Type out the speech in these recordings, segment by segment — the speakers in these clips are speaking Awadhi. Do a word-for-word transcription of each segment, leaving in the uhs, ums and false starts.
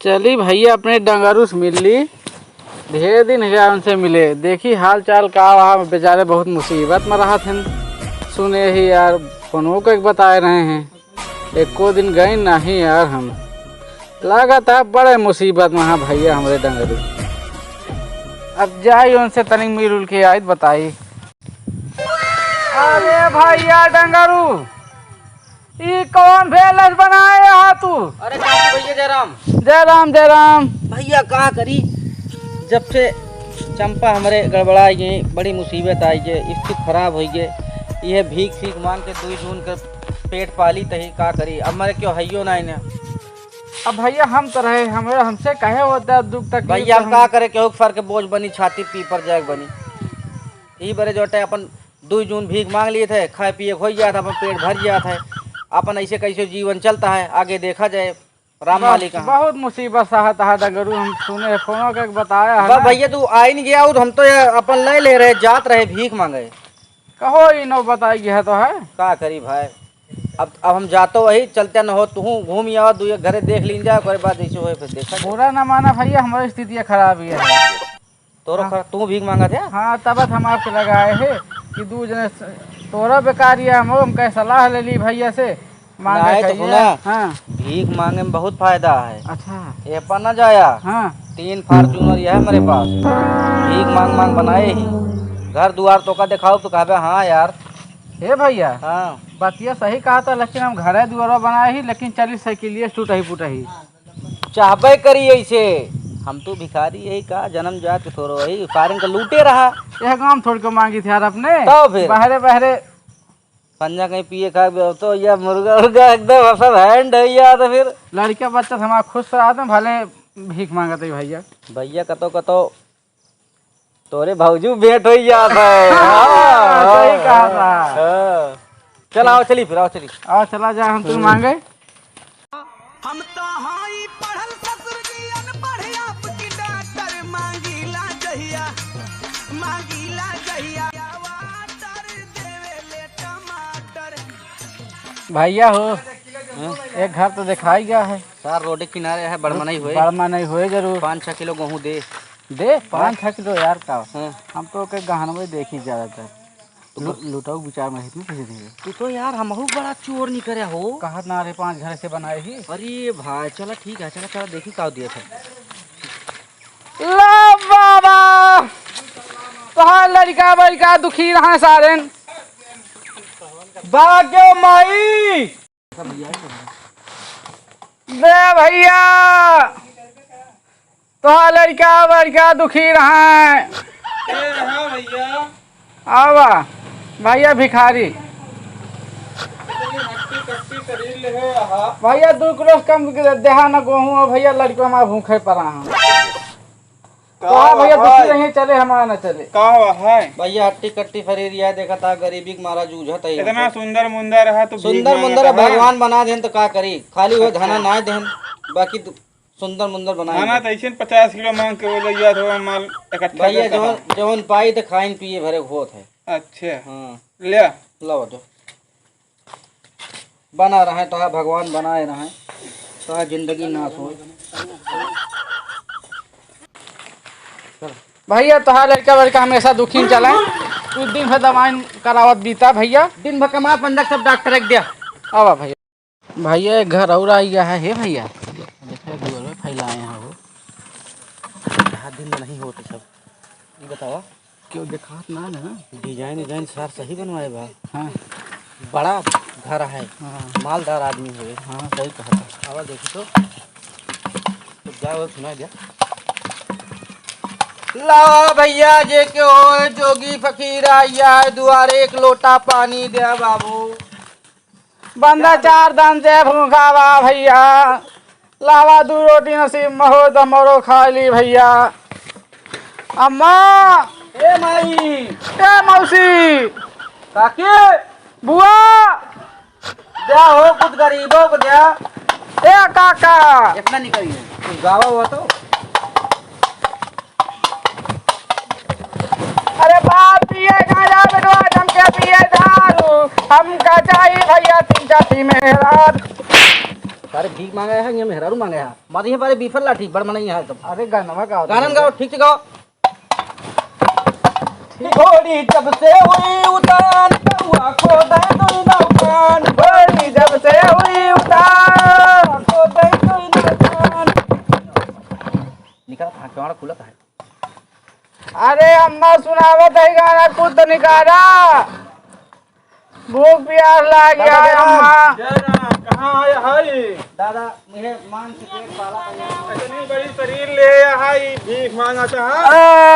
चली भइया, अपने डंगरू से मिल ली, ढेर दिन हो गया उनसे मिले। देखी हाल चाल का, वहाँ बेचारे बहुत मुसीबत में रहत हैं। सुने ही यार, फोनो कइके बताए रहे हैं, एको दिन गए नहीं यार हम। लागत है बड़े मुसीबत में हैं भइया हमरे डंगरू। अब जाई उनसे तनिक मिल उल के आई त बताई। अरे भइया डंगरू, ई कौन भेलस बनाए हा तू? अरे सासू भइया जयराम। जयराम, जयराम। भइया का करी, जब से चंपा हमरे गड़बड़ाइ गई, बड़ी मुसीबत आइ गई, स्थिति खराब होइ गई। यह भीख सीख मांग के दुई जून के पेट पाली तही का करी, अब मरे क्यों हइयो नाहीं ने। अब भइया हम तो रहे, हमरे, हमसे कहे होता दुख तकलीफ भइया, हम हम का करे, केहू के सर के बोझ बनी, छाती पीपर जाए बनी। यही बरे जोटे अपन दुई जून भीख मांग लिए थे, खाए पिए के होइ जात है, अपन पेट भर जात है, अपन ऐसे कैसे जीवन चलता है, आगे देखा जाए, राम बस, मालिक कहाँ। बहुत मुसीबत सहत है डंगरू, हम सुने हैं, फोनो के बताया है बस ना। भइया, तू आई नहीं गया और हम तो ये अपन ले ले रहे, जात रहे भीख मांगे। कहो, ई नौ बताई गया तो है। का करी भाई, अब, अब हम जातो वही, चलते न हो, तू घूम आवा, दू एक घरे देख लीन जाए, ओकरे बाद जैसे होए फिर देखा जाए। बुरा ना माना भइया, हमारी स्थिति खराब ही है। तोरो हाँ। खर-, तू भीख मांगत है? हाँ, तब हम आपके लगाए हैं कि दू जने स-, तोरा बेकार ये हम, हम कहे सलाह ले ली भइया से, मांगे नाहीं तो चाहिए। सुना, हाँ। भीख मांगे में बहुत फायदा है। अच्छा। ये पर ना जाया। हाँ। तीन Fortuner ये है मेरे पास, भीख मांग मांग बनाए ही। घर दुआर तोका देखाओ तो कहबे, "हाँ यार।" हे भइया, हाँ। बतिया सही कहा था, लेकिन हम घरे दुआरो बनाए ही, लेकिन चली साइकिलिए टूटही फूटही। चाहबे करी ऐसे, हम तो भिखारी यही का जन्म जात के थोड़ो वही फारन का लूटे रहा। यह गांव छोड़ के मांगी थे यार अपने। तो फिर? बहरे बहरे। पंजा कहीं पिए खा गए तो या मुर्गा उर्गा एकदम सब hand है या तो फिर। लड़का बच्चा से हमारा खुश रहा था, भले भीख मांगत है भइया। भइया कतो कतो तोरे भौजू भेंट होइ जात है। हाँ, हाँ, सही कहा था। हाँ। चल आओ, चली फिर, आओ चली। आओ, चला जा, हम तुम हम्म। मांगे। हम तो हाई पढ़ल ससुर जी अनपढ़, आपकी डॉक्टर मांगीला जहिया, मांगीला जहिया। टमाटर देवे ले टमाटर। भइया हो, हाँ? एक घर तो दिखाई गया है। सार रोड के किनारे है, बड़मा नहीं होए। बड़मा नहीं होए जरूर। पाँच छः किलो गेहूँ दे। दे, पाँच हाँ? छः किलो यार का। हाँ। हम तो ओके गहनवे देखी ज्यादातर। तो लु-, ब- लुटाऊ विचार में है, इतनी कैसे देंगे? तू तो यार हमहू बड़ा चोर नहीं करे हो। कहा ना रे, पाँच घर से बनाए ही। अरे भाई, चला ठीक है, चला, चला देखी का दिया था। ला बाबा, तोहार लड़का बड़का दुखी रहा सारेन। बागे माई। दे भइया, तोहार लड़का बड़का दुखी रहा। ए, हाँ भइया। आवा, भइया भिखारी। इतनी हट्टी कट्टी शरीर ले हो रहा। भइया, दू किलो से कम के देहा न गोहूँ, भइया, लड़को हमारा भूखे पड़ा है। का तो हाँ भइया, हुआ दुखी भाई? रहिए, चले हमारा न चले। का हुआ है? भइया, हट्टी कट्टी शरीर यह देखा था, गरीबी के मारा जूझत है इतना इनको। सुंदर मुंदर रहा तो सुंदर भीख मुंदर मांगत है। भगवान बना देन तो का करी, खाली वो अच्छा। धना ना देन, बाकी दु-, सुंदर मुंदर बनाए खाना हैं। तो ऐसे पचास किलो मांग के वो ले गया था, माल इकट्ठा भइया, करता जवन, है। जवन पाई तो खाइन पिए भरे होत है। अच्छा। हाँ। ले आ। लाओ तो। बना रहे, तोहार भगवान बनाए रहे, तोहार जिंदगी नाश हो। भइया, तोहार लड़का बड़का हमेशा दुखी में चला, कुछ दिन भर दवाई करावत बीता भइया। दिन भर कमा पंद्रह सब डॉक्टर एक दिया। आवा भइया। भइया, एक घर और आ गया है, हे भइया, देखो, दुआर में फैलाए हैं वो। कहा दिन में नहीं होते सब। ये बतावा। क्यों देखात ना ना? डिजाइन, डिजाइन सार सही बनवाए बा। हाँ। बड़ा घर है। हाँ। मालदार आदमी है। हाँ, सही कहा था। आवा देखी तो। तो जा वो सुना जा। लावा भइया, जे के होए जोगी फकीर आइया है दुआरे, एक लोटा पानी दे बाबू। बंदा चार दान से भूखा बा भइया, लावा दू रोटी नसीब में हो त मरो खा ली भइया। अम्मा। ए माई। ए मौसी। काकी। बुआ। द्या हो कुछ गरीबों को द्या। ए काका। इतना निकल गया। कुछ गावा हुआ तो। अरे बाप पिए गांजा बेटवा, जम के पिए दारू, हमका चाही भइया तीन चार ठी मेहरारू। सारे भीख माँगे है, ये मेहरारू माँगे है। मारी है बारे बीफल लाठी, बड़ मनई है तब। अरे गाना गाओ। गाना गाओ, ठीक से गाओ। घोड़ी जब से हुई उतान, कौआ को दे दो नौकान। घोड़ी जब से हुई उतान, को दे दो नौकान। निकला था, केवाड़ा खुला था। अरे अम्मा सुनावत है गाना, कुछ तो निकाला। भूख प्यास लागी दादा, है जय राम। अम्मा। जय राम, कहाँ आया है? दादा, मुझे मान से पेट पाला था। इतनी बड़ी शरीर ले आया है, ये भीख मांगा था, हाँ?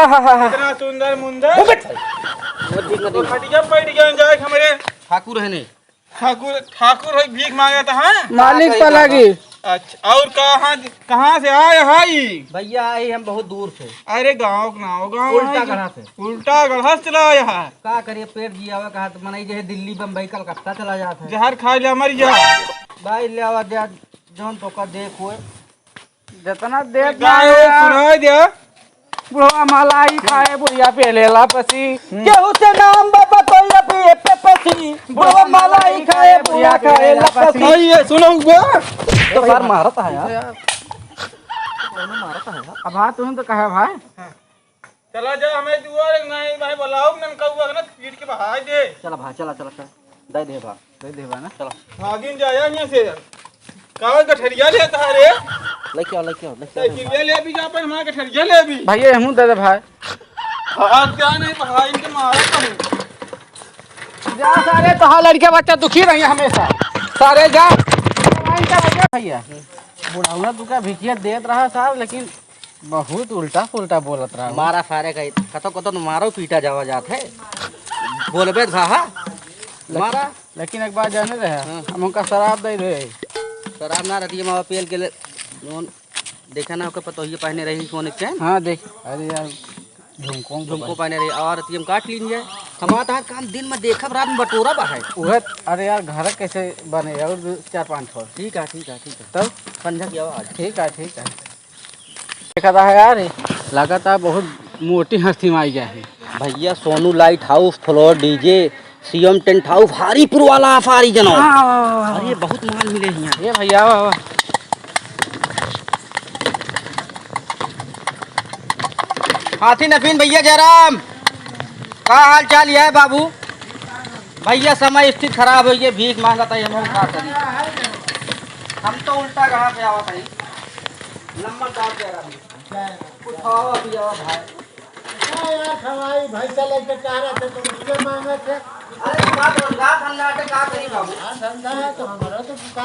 आहाहा। इतना सुंदर मुंदर। वो बैठ। वो ठीक नहीं। तो खटिया बैठ गए, जाए हमारे। ठाकुर है नहीं। ठाकुर, ठाकुर है, भीख मांगा था, हाँ? मालिक का करी पलागी। अच्छा, और कहाँ, कहाँ से आया है ये? भैया, आई हम बहुत दूर से। अरे गाँव के नाव, गाँव उल्टा है। गढ़ा से। उल्टा गढ़ा से चला आया है। का करिए, पेट जियावा कहा तो मनई जे है दिल्ली, बम्बई, कलकत्ता चला जात है। जहर खा ले, मर जा। भाई ले आवा दे, जौन तो का देख होए। जितना देत गाय ना है यार। सुनाई दे। बुढ़वा मलाई खाए, बुढ़िया पे लेला पसी। हम्म। केहू से नाम बाबा कोई ना पिए पे पसी। बुढ़वा मलाई खाए, बुढ़िया पे लेला पसी। भाई, ये सुनो बे। तो सर मारत है यार। दोनों मारत है यार। अब हाँ, तुम तो कहे भाई। चला जा, हमें दुआ नहीं भाई, बुलाओ ननका हुआ ना, पीट के बहाई दे। चला भाई, चला, चला, चला। दे दे बा। दे दे बा ना। चला। भागिन जाया यहाँ से। का गठरिया लेता है रे? लेके आओ, लेके आओ, लेके आओ। साइकिलिया ले भी जा, पर हमारा गठरिया ले भी। भैया, हमहूँ दे दे भाई। भाग जा नहीं, भाई इनके मारो तो नहीं। जा सारे, तो हाँ, लड़के बच्चा दुखी रही हमेशा। सारे जा। भैया, बुढ़ाउना तुका भिखिया देत रहा साहब, लेकिन बहुत उल्टा पुल्टा बोलत रहा। मारा सारे का, कतो कतो न मारो पीटा जावा जात है। बोलबे था, हाँ? लेकिन, मारा। लेकिन एक बात जाने रहे, हाँ। हम उनका शराब दे रहे। शराब ना रहती है, मावा पेल के ले, जौन देखा ना, ओकर पतोहिए पहने रही, सोने के चैन। हाँ, देख, अरे यार, झुमको, झुमको पहने रही, और रतियम काट लीन जाए। हमारा तहार काम दिन में देखब, रात में बटोरा बा है। उहे, अरे यार, घर कैसे बने और दो, चार, पाँच ठो। ठीक है, ठीक है, ठीक है। तब? संझा की आवाज। ठीक है, ठीक है। देखा था यार, लगा था बहुत मोटी हस्ती में आई गया है। भैया, सोनू लाइट हाउस, फ्लोर डीजे, सीएम टेंट हाउस, हारीपुर वाला, सारी जनो। हाँ, हाँ, हाँ, हाँ। अरे, बहुत माल मिले हियाँ। ये भैया, वाह, वाह। हाथी नफीन भैया जयराम, का हाल चाल है बाबू? भैया, समय स्थिति खराब होइ गई, भीख मांगत है, हम का करी? हम तो उल्टा कहाँ से आवत है? नंबर चार पे आ रहा है। कुछ खावा पियावा भाई। का यार, खवाई भैंसा लेके चारा थे तो रुपये मांगत है। अरे, का धंधा, धंधा के का करी बाबू? हाँ, धंधा है तो हमारा तो का।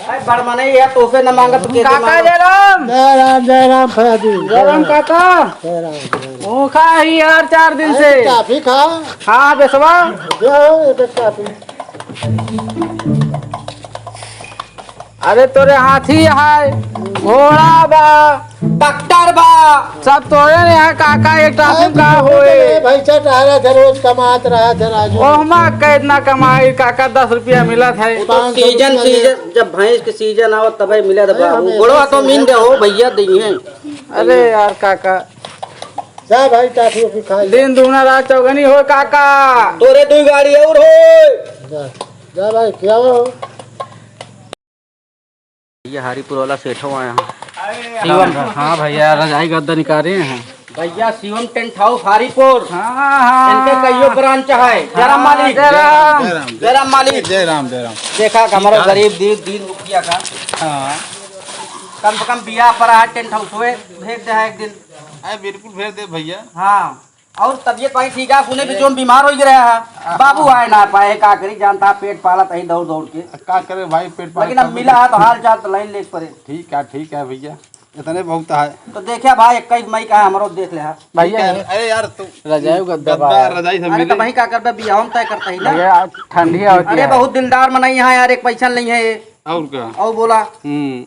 अरे, बड़ मनई है, तोहसे न मांगत तो के काका मांगत? जय राम। जय राम, जय राम, फराजी। जय राम काका। जय राम, जय राम। भूखा ही यार चार दिन अरे, से। तो काफी खा। हाँ, बेसवा। दे हो, एक एक काफी। अरे तोरे हाथी है, घोड़ा बा, ट्रैक्टर बा, सब तोरे ने है काका, एक ट्रैफिक का अरे होए। भैंसा टहरा थे, रोज कमात रहा थे राजू। ओहमा कितना कमाई काका, दस रुपया मिलत है। वो तो पाँच सौ सीजन, रुपया सीजन, जब भैंस के सीजन आओ तबे मिलत अरे बाबू। हमें गोड़वा तो ऐसे मीन दे हो भैया, दइहे। अरे यार काका। जा भाई, टाफी उफी खा ले। दिन दूना रात चौगनी हो काका। तोरे दुई गाड़ी और हो। जा, जा भाई, क्या हो? ये हारीपुर वाला सेठो आया है। शिवम, हाँ भैया, रजाई गद्दा निकाले हैं। भैया, शिवम टेंट हाउस हारीपुर। हाँ, हाँ। इनके कईयो ब्रांच है। जय राम हाँ, मालिक। जय राम। जय राम, जय राम मालिक। जय राम, जय राम। देखा कि हमारा ठीक है। गरीब दीन, दीन दुखिया का। हाँ। कम से कम बियाह पर है, टेंट हाउस हुए, भेज दे है एक दिन। अरे बिल्कुल भेज दे भैया। हाँ। और तबियत पानी ठीक है? सुने कि जौन बीमार होइ गया है, बाबू आए ना पाए, का करी, जानता है, पेट पालत ही दौड़ दौड़ के। का करे भाई, पेट पालत लेकिन अब मिला है तो हाल चाल तो लाइन ले पड़े। ठीक है, ठीक है भैया, इतने बहुत है। तो देखिया भाई, इक्कीस मई का है, हमरो देख ले है। भैया, ठीक है, अरे यार, तू रजाई गद्दा गद्दा, बा। रजाई सब अरे मिले। तो भाई का करबे, बियाह हम तय करता ही ना। भैया, ठंडी आवत अरे है। बहुत दिलदार मनई है यार, एक पैसा नहीं है ये। और का? और बोला। हम्म।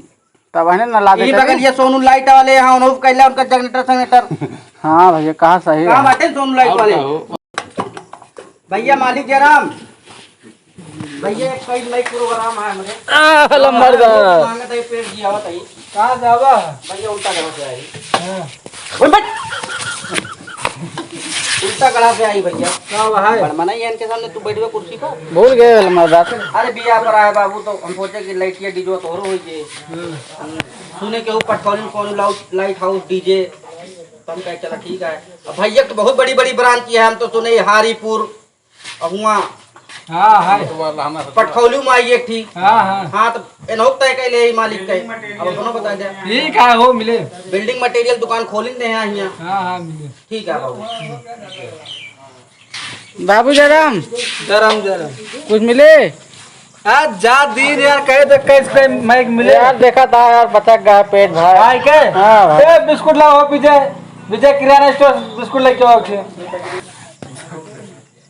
तब है ना, ला दे ई करी। बगलिया सोनू लाइट वाले यहाँ, उन्होंने कहला उनका जनरेटर, जनरेटर। हाँ भैया, कहा सही कहाँ है। बाटे सोनू लाइट और वाले? का हो? भैया मालिक जयराम, भैया एक कई नई प्रोग्राम है हमरे। आ, लंबरदार। मांगत है पेट जियावत है। कहाँ जावा? भैया उल्टा जगह से आई। हाँ। ओए बट। उल्टा गढ़ा से आई भइया। का बा है? बड़ मना ही है इनके सामने, तू बैठबे कुर्सी पर। भूल गए वाला मर्दा। अरे बियाह पर आए बाबू, तो हम सोचे कि लइटिया डीजो तोहरो होइ जे। हम्म। सुने केहू पटखौली में कौनो लाउ-, लाइट हाउस डीजे, तो हम कहे चला ठीक है। अब भइया तो बहुत बड़ी बड़ी ब्रांच है, हम तो सुने हारीपुर, अहुआ हाँ, है। पटखौली में आई एक ठीक। हाँ, हाँ। हाँ, तो एनहु तय कइ ले मालिक के। अब अपनो बता दे। ठीक है, हो मिले। बिल्डिंग मटेरियल दुकान खोलिन दे हैं हियाँ। हाँ, हाँ, मिले। ठीक है बाबू। बाबू जयराम। जयराम, जयराम। कुछ मिले? आज जा दिन यार, कहे तो कैसे माइक मिले? यार, देखा था यार, बचक गया पेट भाई। भाई के? हाँ, भाई। ए, बिस्कुट लाओ, विजय, विजय किराना स्टोर बिस्कुट लेके आओ छे।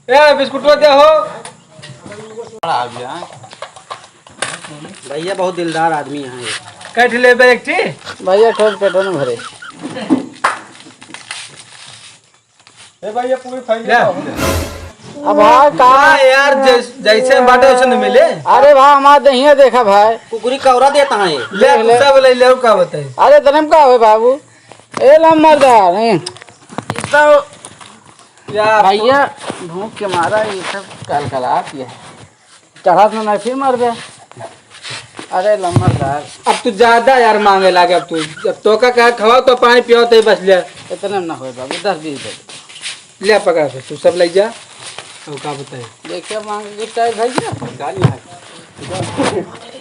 ए, बिस्कुट दे हो। भइया बहुत दिलदार आदमी हैं ये। कैठ लेबे एक ठी? भइया, ठोक पेटो न भरे। ए भाई, ये पूरी फैली ले। अब भाई का हाँ यार, जैस-, जैसे बाटे वैसे न मिले। अरे भाई, हमार दहिया देखा भाई। कुकुरी कौरा देता है ये। ले, देख ले। तू सब ले ले, का बताई? अरे तने में का होए बाबू? ए लम्बरदार, ए। तो यार, भइया, भूख के मारा ये सब कलकलात ये। चढ़त में मैं फिर मर गया। अरे लम्बरदार। अब तू ज्यादा यार मांगे लागे, अब तू, जब तोका कहे खवाओ तो पानी पियो तो बस ले। इतने में ना होए बाबू, दस बीस दे दे। ले पकड़ा से, तू सब ले जा। अब का बताई? देखिए मांगे के स्टाइल भइया। गाली है।